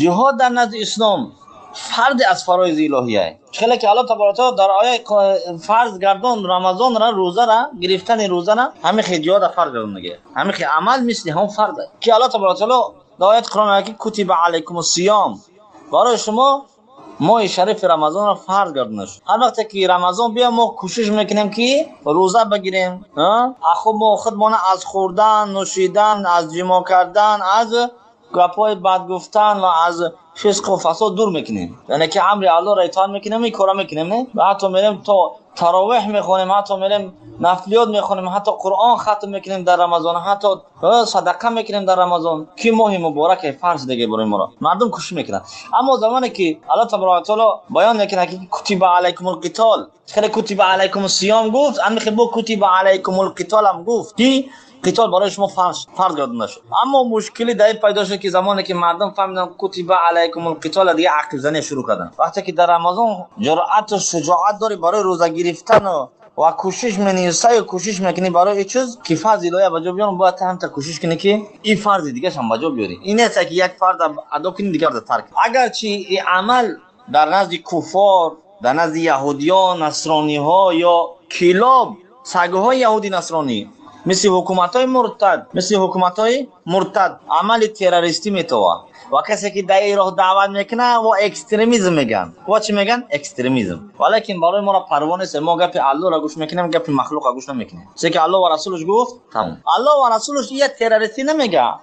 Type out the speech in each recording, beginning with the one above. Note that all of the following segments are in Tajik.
Ҷиҳод дар назди ислом фард аз фароизи илоҳия. Хеле ки Аллоҳ табарак ва таъоло дар оя фарз гардон Рамазонро, рӯзаро, гирифтани рӯзаро, ҳамин хел ҷиҳодро фарз гардон мегӯяд. Ҳамин хел амал мисли ҳам фарз аст. Ки Аллоҳ табарак ва таъоло дар ояти Қуръон мегӯяд ки кутиба алайкумус сиём, барои шумо моҳи шарифи Рамазонро фарз гардонда шуд. Ҳар вақте ки Рамазон биёяд, мо кӯшиш мекунем ки рӯза бигирем, ҳа? Мо худмона аз хӯрдан, нӯшидан, аз ҷимоъ кардан, аз гапҳои бад гуфтан ва аз фисқу фасод дур мекунем. Яъне ки амри Аллоҳро итоат мекунем, ин корро мекунем, не? Ва ҳатто мерем то таровеҳ мехонем, ҳатто мерем нафлиёт мехонем, ҳатто Қуръон хатм мекунем дар Рамазон, ҳатто садақа мекунем дар Рамазон, ки моҳи муборак фарз дига барои моро. Мардум кӯшиш мекунанд. Аммо замоне ки Аллоҳ табарак ва таъоло баён мекунад ки кутиба алайкумул қитол, хеле кутиба алайкумус сиём гуфт, ҳамин хел бо кутиба алайкумул қитол ҳам гуфт ки қитол барои шумо фарз гардонда шуд. Аммо мушкилӣ дар ин пайдо шуд ки замоне ки мардум фаҳмиданд кутиба алайкумул қитол, дига ақибзанӣ шурӯъ карданд. Вақте ки дар Рамазон ҷуръату шуҷоат дорӣ барои рӯза гирифтан ва кӯшиш мекунӣ, саъю кӯшиш мекунӣ барои ин чиз ки фарзи илоҳия ба ҷо биёрам, бояд ҳамта кӯшиш кунӣ ки ин фарзи дигарашам ба ҷо биёрӣ. Ин нест ки як фарз адо кунӣ, дигар фарз тарк. Агарчи ин амал дар назди куффор, дар назди яҳудиён, насрониҳо ё килоб, сагҳои яҳуди насронӣ, мисли ҳукуматҳои муртад, мисли ҳукуматҳои муртад амали террористӣ метавад ва касе ки дар ин роҳ даъват мекунад, во экстремизм мегӯянд. Во чӣ мегӯянд? Экстремизм. Валекин барои моро парво нест, мо гапи Аллоҳро гӯш мекунем, гапи махлуқро гӯш намекунем. Чизе ки Аллоҳ ва расулаш гуфт, тамом. Аллоҳ ва расулаш ия террористӣ намегӯяд,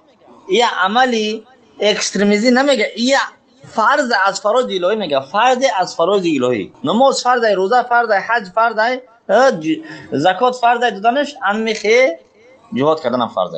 ия амали экстремизӣ намегӯяд, ия фарз аз фароизи илоҳӣ мегӯяд, фарз аз фароизи илоҳӣ. Намоз фарз, рӯза фарз, ҳаҷ фарз, закот фарз, доданаш, ҳамин хел ҷиҳод карданам фарз.